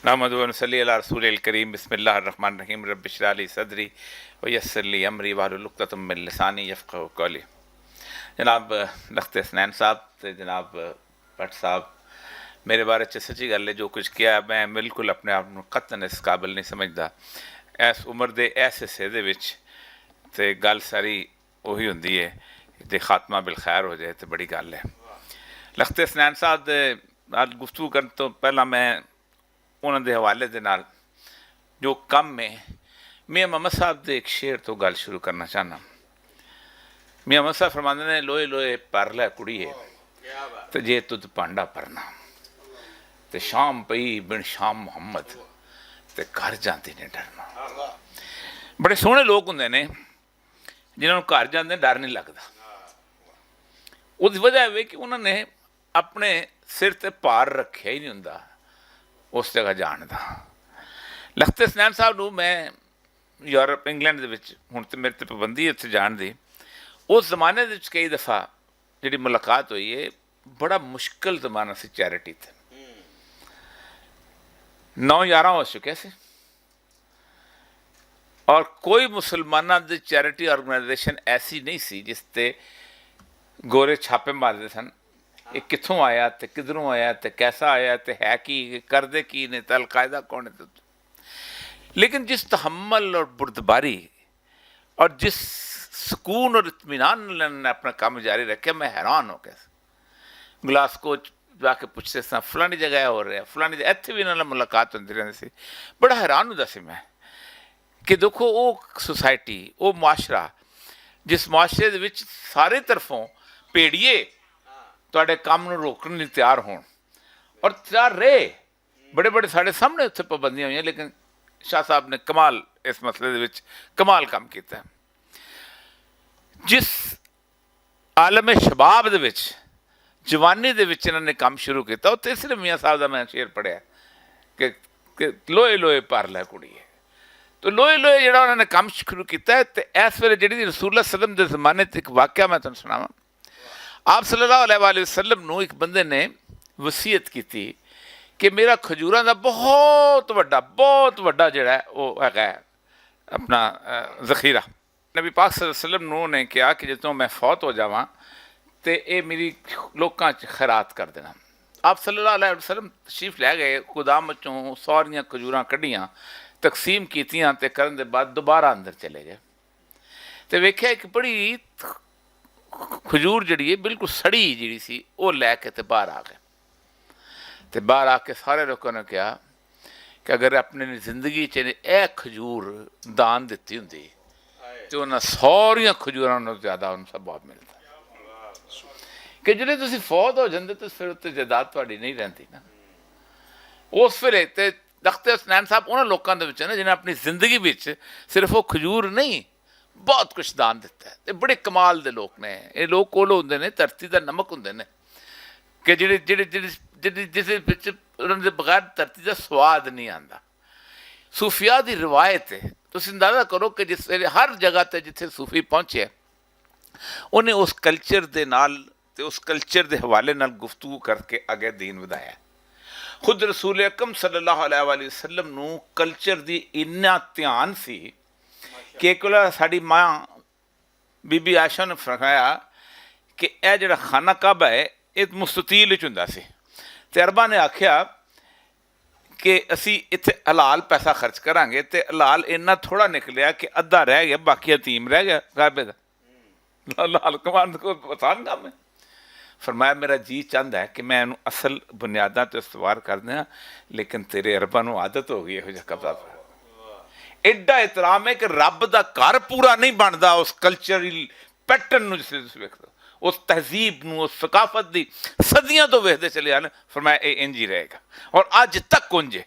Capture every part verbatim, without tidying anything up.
نحمد و نصلی علی رسول الکریم۔ بسم اللہ الرحمن الرحیم۔ رب اشرح لی صدری و یسر لی امری واحلل عقدۃ من لسانی یفقہوا قولی۔ جناب لخت حسنین صاحب تے جناب بٹ صاحب، میرے بارے چ سچی گل ہے، جو کچھ کیا، میں بالکل اپنے آپ نوں قطعاً اس قابل نہیں سمجھدا۔ اس عمر دے ایس حصے دے وچ تے گل ساری اوہی ہوندی ہے، تے خاتمہ بالخیر ہو جائے تے بڑی گل ہے۔ لخت حسنین صاحب دے نال گفتگو کرن تو پہلا میں انہاں دے حوالے دے نال جو کم ہے، میاں محمد صاحب دے ایک شعر تو گل شروع کرنا چاہنا۔ میاں محمد صاحب فرماندے نے، لوئے لوئے پر لے کڑیے، تے جے تد پانڈا پرنا، تے شام پئی بن شام محمد، تے گھر جاندی نے ڈرنا۔ بڑے سوہنے لوگ ہوندے نے جنہاں نوں گھر جاندے ڈر نہیں لگدا۔ اس دی وجہ یہ کہ انہاں نے اپنے سر تے بھار رکھیا ہی نہیں ہوندا اس جگہ جان دا۔ لخت حسنین صاحب نوں میں یورپ، انگلینڈ دے وچ، ہن تے میرے تے پابندی ہے اتھے جان دی، اس زمانے دے وچ کئی دفعہ جڑی ملاقات ہوئی ہے، بڑا مشکل زمانہ سی چیریٹی تے۔ نو یاراں ہو چکے سی، اور کوئی مسلماناں دی چیریٹی آرگنائزیشن ایسی نہیں سی جس تے گورے چھاپے مارتے سن۔ یہ کتھوں آیا تے کدھروں آیا تے کیسا آیا تے ہے کی، کردے کی نے، تے القاعدہ کون ہے؟ لیکن جس تحمل اور بردباری اور جس سکون اور اطمینان نے اپنا کام جاری رکھیا، میں حیران ہو گیا۔ گلاسکو جا کے پوچھتے سن، فلانی جگہ ہو رہا ہے، فلانی جگہ، ایتھے بھی انہاں نال ملاقات ہوندی رہندی سی۔ بڑا حیران ہوندا سی میں کہ دیکھو، او سوسائٹی، او معاشرہ، جس معاشرے دے وچ سارے طرفوں پیڑیے تہاڈے کام نوں روکن لئی تیار ہون، اور تیار رہے۔ بڑے بڑے ساڈے سامنے اتھے پابندیاں ہوئیاں، لیکن شاہ صاحب نے کمال، اس مسئلے دے وچ کمال کام کیتا ہے۔ جس عالم شباب دے وچ، جوانی دے وچ انہاں نے کم شروع کیتا، اتھے صرف میاں صاحب دا میں شعر پڑھیا کہ، کہ لوئے لوئے پر لے کڑیے۔ تو لوئے لوئے جڑا انہاں نے کم شروع کیتا ہے، تے اس ویلے جڑی رسول اللہ صلی اللہ علیہ وسلم دے زمانے تے ایک واقعہ میں تانوں سناواں۔ آپ صلی اللہ علیہ وآلہ وسلم نوں ایک بندے نے وصیت کیتی کہ میرا کھجوراں دا بہت وڈا، بہت وڈا جڑا ہے، وہ ہے اپنا، آ، ذخیرہ۔ نبی پاک صلی اللہ علیہ وسلم نوں نے کہا کہ جدوں میں فوت ہو جاواں تے اے میری لوکاں چ خیرات کر دینا۔ آپ صلی اللہ علیہ وسلم تشریف لے گئے، گودام وچوں ساریاں کھجوراں کڈیاں، تقسیم کیتیاں تے کرن دے بعد دوبارہ اندر چلے گئے۔ تے ویکھیا ایک بڑی کھجور جڑی ہے، بالکل سڑی جڑی سی، او لے کے تے باہر آ گئے۔ تے باہر آ کے سارے لوکاں نے کہا کہ اگر اپنی زندگی چ اے کھجور دان دتی ہوندی تے انہاں ساریاں کھجوراں نوں زیادہ انہاں ثواب ملدا۔ کہ جڑے تسی فوت ہو جاندے تے پھر اتنے جائیداد تہاڈی نہیں رہندی نا۔ اس ویلے تے تخت حسنین صاحب انہاں لوکاں دے وچ نے جنہاں اپنی زندگی وچ صرف وہ کھجور نہیں، بہت کچھ دان دتا ہے۔ یہ بڑے کمال دے لوک نے۔ یہ لوگ کول ہوندے نے، دھرتی دا نمک ہوندے نے کہ جڑے جڑے جڑے جڑے جس وچ انہاں دے بغیر دھرتی دا سواد نہیں آندا۔ صوفیاء دی روایت ہے، تسی اندازہ کرو کہ جس ویلے ہر جگہ تے جتھے صوفی پہنچے، انہیں اس کلچر دے نال تے اس کلچر دے حوالے نال گفتگو کر کے اگے دین ودایا۔ خود رسول اکرم صلی اللہ علیہ وآلہ وسلم نوں کلچر دی اتنا دھیان سی کہ ایک ویلا ساڈی ماں بی بی عائشہ نے فرمایا کہ اے جڑا خانہ کعبہ ہے، اے مستطیل وچ ہوندا سی۔ تے عرباں نے آکھیا کہ اسی اتھے حلال پیسہ خرچ کرانگے تے حلال اتنا تھوڑا نکلیا کہ ادھا رہ گیا، باقی یتیم رہ گیا کعبے دا۔ اللہ حکمان کو آسان کام ہے۔ فرمایا، میرا جی چاہندا ہے کہ میں اینوں اصل بنیاداں تے استوار کر دیاں، لیکن تیرے عرباں نوں عادت ہو گئی ہے، ہو جا قبضہ۔ ایڈا احترام ہے کہ رب دا گھر پورا نہیں بندا اس کلچرل پیٹرن نوں، جس وچ تسی ویکھدے ہو، اس تہذیب نوں، اس ثقافت دی صدیاں تو ویکھدے چلے آنے۔ فرمایا، اے انج ہی رہے گا، اور اج تک انج ہے۔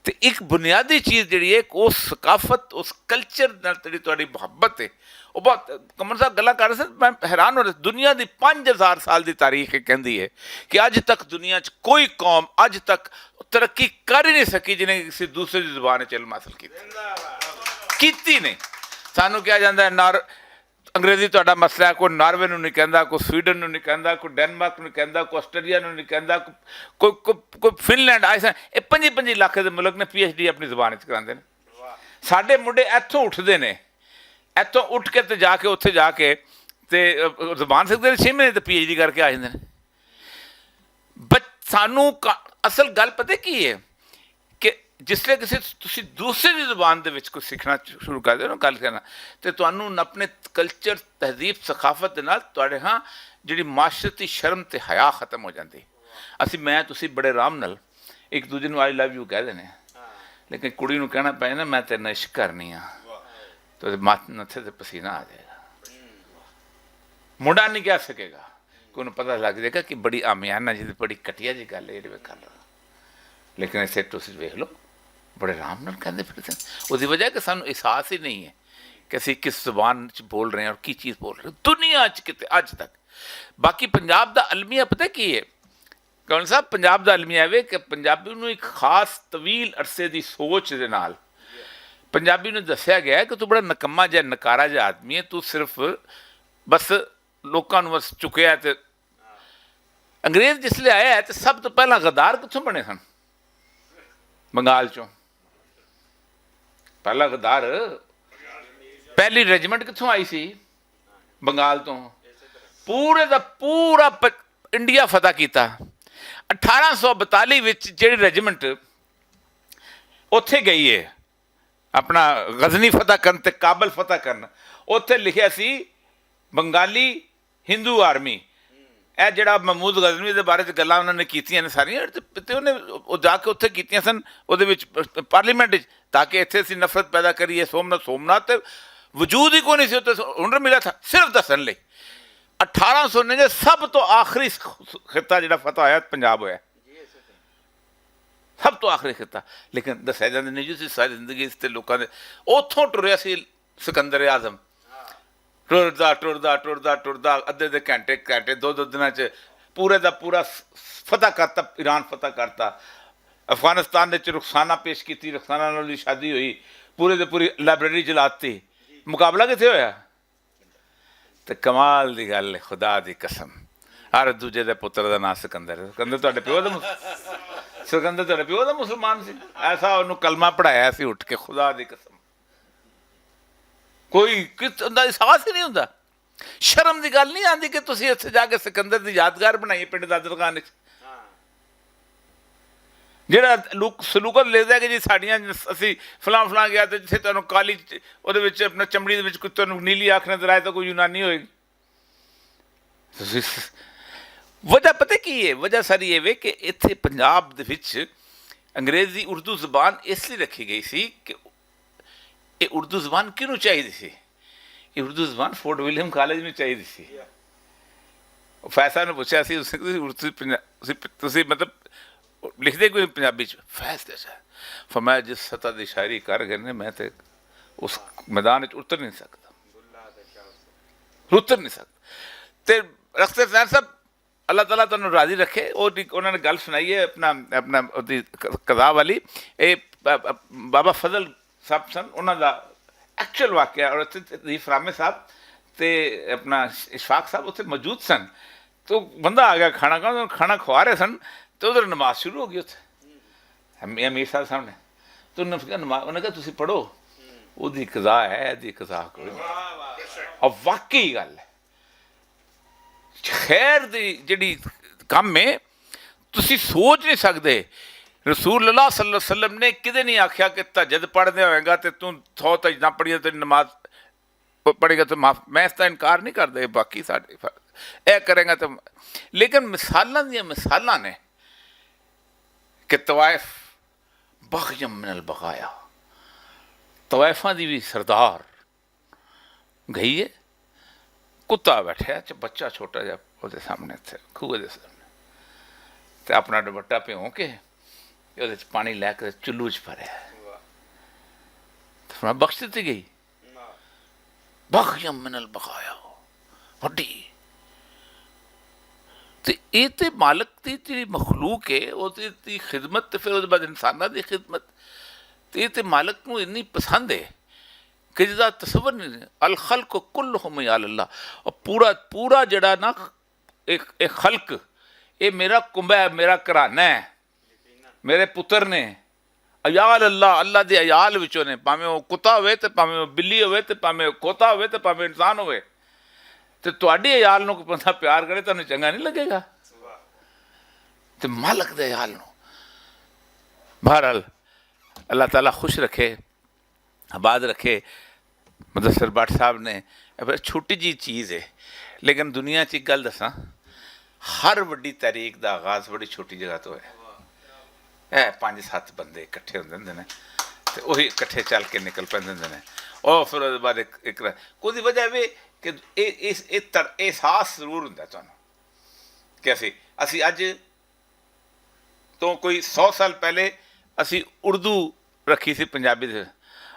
تے ایک بنیادی چیز جڑی ہے، اس ثقافت، اس کلچر نال جڑی تہاڈی محبت ہے، وہ بہت، کمر صاحب گلاں کر رہے سن، میں حیران ہو رہا، دنیا دی پنج ہزار سال دی تاریخ یہ کہندی ہے کہ اج تک دنیا چ کوئی قوم اج تک ترقی کر ہی نہیں سکی جنہیں کسی دوسرے دی زبان چ علم حاصل کیتا، کیتی نہیں۔ سانوں کہا جاندا ہے نار، انگریزی تہاڈا مسئلہ ہے، کوئی ناروے نوں نہیں کہندا، کوئی سویڈن نوں نہیں کہندا، کوئی ڈنمارک نوں نہیں کہندا، کوئی آسٹریلیا نوں نہیں کہندا، کوئی کوئی کوئی کوئی فنلینڈ آئس، اے پنجی پنجی علاقے دے ملک نے پی ایچ ڈی اپنی زبان وچ کراندے نے۔ ساڈے منڈے ایتھوں اٹھدے نے، ایتھوں اٹھ کے تے جا کے اتھے جا کے تے زبان سکھدے نے، چھ مہینے تے پی ایچ ڈی کر کے آ جاندے نے۔ بچ سانوں کا اصل گل پتہ کی ہے؟ کہ جس لے کسی تسی دوسرے دی زبان دے وچ کوئی سیکھنا شروع کر دیو نا، گل کرنا، تے تانوں اپنے کلچر، تہذیب، ثقافت دے نال تہاڈے ہاں جڑی معاشرتی شرم تے حیا ختم ہو جاندی۔ اسی میں تسی بڑے آرام نال ایک دوجے نوں آئی لو یو کہہ دینے ہاں، لیکن کڑی نوں کہنا پے نا میں تیرے نال عشق کرنی ہاں، تو ماتھ نتھے تے پسینہ آ جائے گا، منڈا نہیں کہہ سکے گا۔ کہ انہوں پتہ لگ جائے گا کہ بڑی آمیانہ جی، بڑی کٹیا جی گل ہے جی میں کر رہا۔ لیکن اسے تسی ویکھ لو، بڑے آرام نال کہندے پھردے نے۔ اس دی وجہ کہ سانوں احساس ہی نہیں ہے کہ اسی کس زبان چ بول رہے ہیں اور کی چیز بول رہے ہیں دنیا چ کتے اج تک۔ باقی پنجاب دا المیہ پتہ کی ہے؟ کون صاحب، پنجاب دا المیہ ہے کہ پنجابی نوں ایک خاص طویل عرصے دی سوچ دے نال پنجابی نوں دسیا گیا ہے کہ تو بڑا نکما جا، نکارا جا آدمی ہے، تو صرف بس لوکاں نوں بس چکیا تے انگریز جس لے آیا ہے تے سب تو پہلا غدار کتھوں بنے سن؟ بنگال چوں۔ پہلا غدار، پہلی رجمنٹ کتھوں آئی سی؟ بنگال تو۔ پورے دا پورا پ- انڈیا فتح کیتا۔ اٹھارہ سو بتالی وچ جیڑی رجمنٹ اوتھے گئی ہے، اپنا غزنی فتح کرن تے کابل فتح کرن، اوتھے لکھیا سی بنگالی ہندو آرمی۔ اے جڑا محمود غزنوی دے بارے چ گلاں انہاں نے کیتیاں نے ساریاں، تے تے انہیں او جا کے اتھے کیتیاں سن، اودے وچ پارلیمنٹ وچ، تاکہ اتھے اسی نفرت پیدا کریے۔ سومنا سومنا تے وجود ہی کوئی نہیں سی اتھے، ہنر ملا تھا صرف دسن لئی۔ اٹھارہ سو ننجے سب تو آخری خطہ جڑا فتح ہویا پنجاب ہویا، سب تو آخری خطہ۔ لیکن دسیا جاندے نہیں جو سی ساری زندگی اس تے لوکاں دے اتھوں ٹریا سی سکندر اعظم۔ ٹردا ٹردا ٹردا ٹردا ادھے دے گھنٹے گھنٹے دو دو دناں چ پورے دا پورا فتح کرتا، ایران فتح کرتا۔ افغانستان دے چ رخسانہ پیش کیتی، رخسانہ نال دی شادی ہوئی، پورے دے پوری لائبریری جلاتی۔ مقابلہ کتھے ہویا؟ تے کمال دی گل ہے، خدا دی قسم، ہر دوجے دے پتر دا نام سکندر ہے۔ سکندر تہاڈے پیو دا مس- سکندر تہاڈے پیو دا مسلمان سی؟ ایسا انہوں کلمہ پڑھایا سی اٹھ کے، خدا دی قسم۔ کوئی کس دا احساس ہی نہیں ہوندا۔ شرم دی گل نہیں آندی کہ تسی اتھے جا کے سکندر دی یادگار بنائی پنڈ دادر خان وچ؟ جڑا لوک سلوکت لے دے کہ جی ساڈیاں، اسی فلاں فلاں گیا تے جتھے تانوں کالی چ- اودے وچ اپنا چمڑی دے وچ کوئی تانوں نیلی اکھ نظر آئے تو کوئی یونانی ہوئے۔ تسی س- وجہ پتہ کی ہے؟ وجہ ساری یہ وے کہ اتھے پنجاب دے وچ انگریزی اردو زبان اس لیے رکھی گئی سی کہ یہ اردو زبان کیوں چاہیے سی؟ یہ اردو زبان فورٹ ولیم کالج میں چاہیے سی۔ فیصل نے پوچھا سی، اس نے کہا، "تسی پنجا-، تسی، تسی مطلب لکھ دے کوئی پنجابی چ؟" فیصل نے فرمایا، "جس سطح دی شاعری کر گئے نے، میں تے اس میدان وچ اتر نہیں سکتا، اتر نہیں سکتا۔" تے رخصت حسین صاحب، اللہ تعالیٰ تانوں راضی رکھے، اور دی-، انہوں نے گل سنائی ہے اپنا، اپنا، اوہدی قضا والی۔ اے ب-، ب-، بابا فضل صاحب سن، انہاں دا ایکچوئل واقعہ، اور اتھے ضیف رامے صاحب تے اپنا اشفاق صاحب اتھے موجود سن۔ تو بندہ آ گیا کھانا کھانا، کھانا کھوا رہے سن، تو ادھر نماز شروع ہو گئی اتھے۔ ہم-، امیر صاحب سامنے۔ تو انہوں نے کہا، نماز، انہوں نے کہا، "تسی پڑھو۔" وہ دی قضا ہے، دی قضا کوئی نہیں۔ اور واقعی گل ہے۔ خیر دی جڑی کم ہے، تسی سوچ نہیں سکدے۔ رسول اللہ صلی اللہ علیہ وسلم نے کدے نہیں آکھیا کہ تہجد پڑھدے ہوئے گا تے توں سو تہجداں پڑھیاں تے نماز پڑھے گا تے معاف۔ میں اس دا انکار نہیں کردا، یہ باقی ساڈے فرض۔ اے کرے گا تے، لیکن مثالاں دیاں مثالاں نے کہ طوائف بغیم من البغایا، طوائفاں دی بھی سردار گئی ہے، کتا بیٹھا ہے، چ-، بچہ چھوٹا جہا، وہ دے سامنے تھے، کھوے دے سامنے۔ تے اپنا دوپٹہ پہ ہو کے، تے وہ دے چ پانی لے کے چلو چ پھرے ہے۔ تے فرمایا، بخش دیتی گئی۔ بغیم من البغایا۔ وڈی۔ تے اے تے مالک دی جڑی مخلوق ہے، وہ تے دی خدمت، تے پھر وہ بعد انساناں دی خدمت۔ تے اے تے مالک نو اتنی پسند ہے کہ جس دا تصور نہیں۔ الخلق کلہم یا اللہ، اور پورا پورا جڑا نا، ایک ایک خلق، یہ میرا کنبہ ہے، میرا گھرانہ ہے، میرے پتر نے۔ عیال اللہ، اللہ دے عیال وچوں نے، پاویں وہ کتا ہوئے تے پاویں وہ بلی ہوئے تے پاویں وہ کتا ہوئے تے پاویں انسان ہوئے۔ تے تہاڈی عیال نوں کوئی بندہ پیار کرے، تانوں چنگا نہیں لگے گا؟ تے مالک دے عیال نوں۔ بہرحال، اللہ تعالیٰ خوش رکھے، آباد رکھے۔ مدثر بٹ صاحب نے، اے بڑی چھوٹی جی چیز ہے، لیکن دنیا چ ایک گل دساں، ہر وڈی تحریک دا آغاز بڑی چھوٹی جگہ تو ہے۔ اے پنج ست بندے اکٹھے ہوندے ہوندے نے، تے اوہی اکٹھے چل کے نکل پیندے ہوندے نے۔ او پھر اوہدے بعد ایک ایک کچھ وجہ وی کہ اے اس اے تر احساس ضرور ہوندا ہے تانوں کہ اسی اسی اج تو کوئی سو سال پہلے اسی اردو رکھی سی پنجابی دے،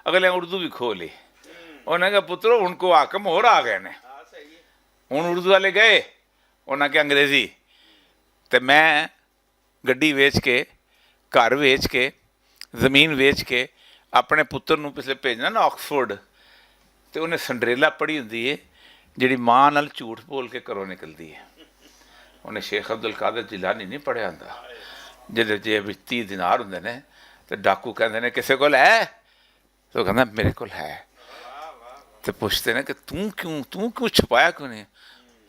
اگلے اردو بھی کھو لی۔ انہاں نے کہا، پترو، ہن کو حاکم ہور آ گئے نے، ہن اردو والے گئے، انہاں کے انگریزی۔ تے میں گڈی ویچ کے، گھر ویچ کے، زمین ویچ کے اپنے پتر نوں پچھلے بھیجنا نا آکسفورڈ، تے انہیں سنڈریلا پڑھی ہوندی ہے، جڑی ماں نال جھوٹ بول کے گھروں نکلدی ہے۔ انہیں شیخ عبد القادر جیلانی نہیں پڑھیا ہوندا، جدے جیب وچ تیس دینار ہوندے نے، تے ڈاکو کہندے نے، کسے کول ہے؟ تے او کہندا، میرے کول ہے۔ تے پوچھتے نے کہ توں کیوں توں کیوں چھپایا کیوں نہیں؟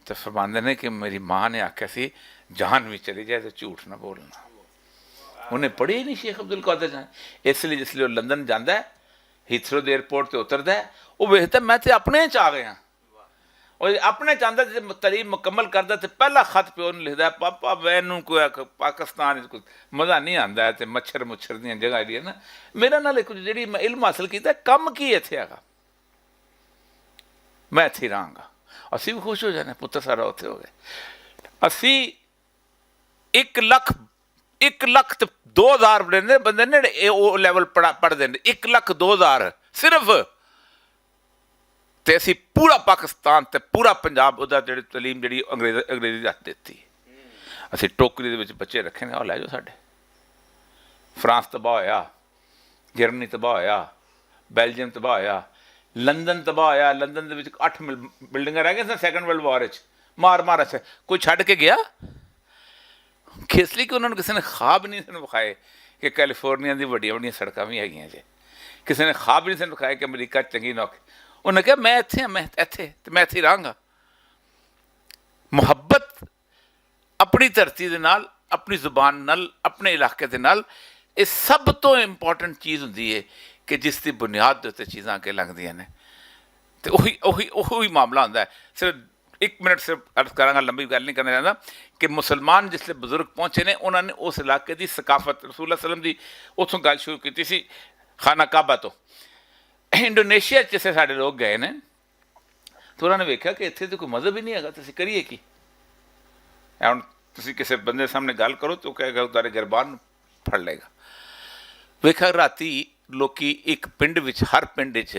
تے فرماندے نے کہ میری ماں نے آکھیا سی، جان وی چلی جائے تے جھوٹ نہ بولنا۔ انہیں پڑھی نہیں شیخ عبد القادر جان۔ اس لیے جس لیے وہ لندن جاندا ہے، ہیتھرو دے ایئرپورٹ تے اتردا ہے، وہ ویکھدا، میں تے اپنے چ آ گیا۔ اور اپنے چاہتا جی تعلیم مکمل کردا تے پہلا خط پیو نوں لکھدا ہے، پاپا، مینوں کوئی آکھ-، پاکستان وچ کوئی مزہ نہیں آندا ہے تے مچھر مچھر دیاں جگہ جڑی ہے نا، میرے نال ایک جڑی میں علم حاصل کیتا ہے، کم کی ایتھے آگا؟ میں ایتھے ہی رہاں گا۔ اسی بھی خوش ہو جانے، پتر سارا اتھے ہو گئے۔ اسی ایک لکھ، ایک لکھ تے دو ہزار بندے، بندے نے جڑے او لیول پڑھا-، پڑھدے نے، ایک لکھ دو ہزار صرف۔ تے اسی پورا پاکستان تے پورا پنجاب، ادا جڑی تعلیم جڑی انگریز-، انگریزی دے ہتھ دتی۔ اسی ٹوکری دے وچ بچے رکھے نے، او لے جاؤ ساڈے۔ فرانس تباہ ہویا، جرمنی تباہ ہویا، بیلجیم تباہ ہویا، لندن تباہ ہویا۔ لندن دے وچ اٹھ مل-، بلڈنگاں رہ گئے سن سیکنڈ ورلڈ وار وچ، مار مار اچھے۔ کوئی چھڈ کے گیا؟ کس لیے کہ انہوں نے کسی نے خواب نہیں سن وکھائے کہ کیلیفورنیا دی وڈیاں وڈیاں سڑکاں بھی ہیگیاں جے۔ کسی نے خواب نہیں سن وکھائے کہ امریکہ چنگی نوکری۔ انہوں نے کہا، میں ایتھے ہاں، میں ایتھے، تے میں ایتھے ہی رہاں گا۔ محبت اپنی دھرتی دے نال، اپنی زبان نال، اپنے علاقے دے نال، یہ سب تو امپورٹنٹ چیز ہوندی ہے کہ جس دی بنیاد دے تے چیزاں اگے لنگدیاں نے۔ تے اوہی اوہی اوہی معاملہ ہوندا ہے۔ صرف ایک منٹ صرف عرض کراں گا، لمبی گل نہیں کرنا چاہتا، کہ مسلمان جس لے بزرگ پہنچے نے، انہوں نے اس علاقے دی ثقافت، رسول اللہ صلی اللہ علیہ وسلم دی اتھوں گل شروع کیتی سی، خانہ کعبہ تو۔ انڈونیشیا چ جسے ساڈے لوگ گئے نے، تو انہوں نے ویکھیا کہ اتھے تو کوئی مذہب ہی نہیں ہے، تو اسی کریے کی؟ اے ہن تسی کسے بندے سامنے گل کرو تو کہے گا، تارے گربان پھڑ لے گا۔ ویکھا راتی لوکی ایک پنڈ وچ، ہر پنڈ وچ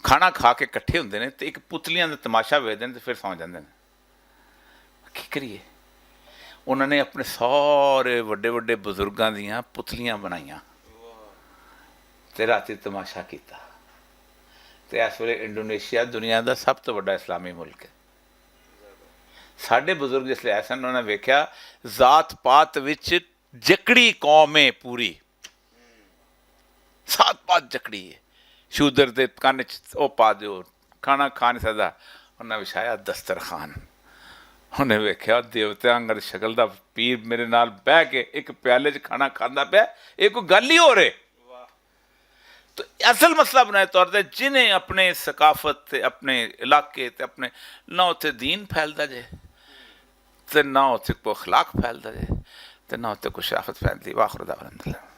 کھانا کھا کے اکٹھے ہوندے نے تے ایک پتلیاں دا تماشا ویکھدے نے تے پھر سو جاندے نے۔ کی کریے؟ انہاں نے اپنے سارے وڈے وڈے بزرگاں دیاں پتلیاں بنائیاں تے راتی تماشا کیتا۔ تے اس ویلے انڈونیشیا دنیا دا سب تو وڈا اسلامی ملک ہے۔ ساڈے بزرگ جس لے آئے سن، انہاں نے ویکھیا ذات پات وچ جکڑی قوم ہے پوری۔ ذات پات جکڑی ہے۔ شودر دے کن چ او پا دیو، کھانا کھا نہیں سکدا۔ انہاں وچھایا دسترخوان۔ انہیں ویکھیا دیوتیاں آنگر شکل دا پیر میرے نال بہ کے ایک پیالے چ کھانا کھاندا پیا، یہ کوئی گل ہی ہو رہے۔ تو اصل مسئلہ بنائے طور تے جنہیں اپنے ثقافت تے اپنے علاقے تے اپنے، نہ اتھے دین پھیلدا جے، تے نہ اتھے کوئی اخلاق پھیلدا جے، تے نہ اتھے کوئی شرافت پھیلدی۔ واخر دعوانا الحمدللہ۔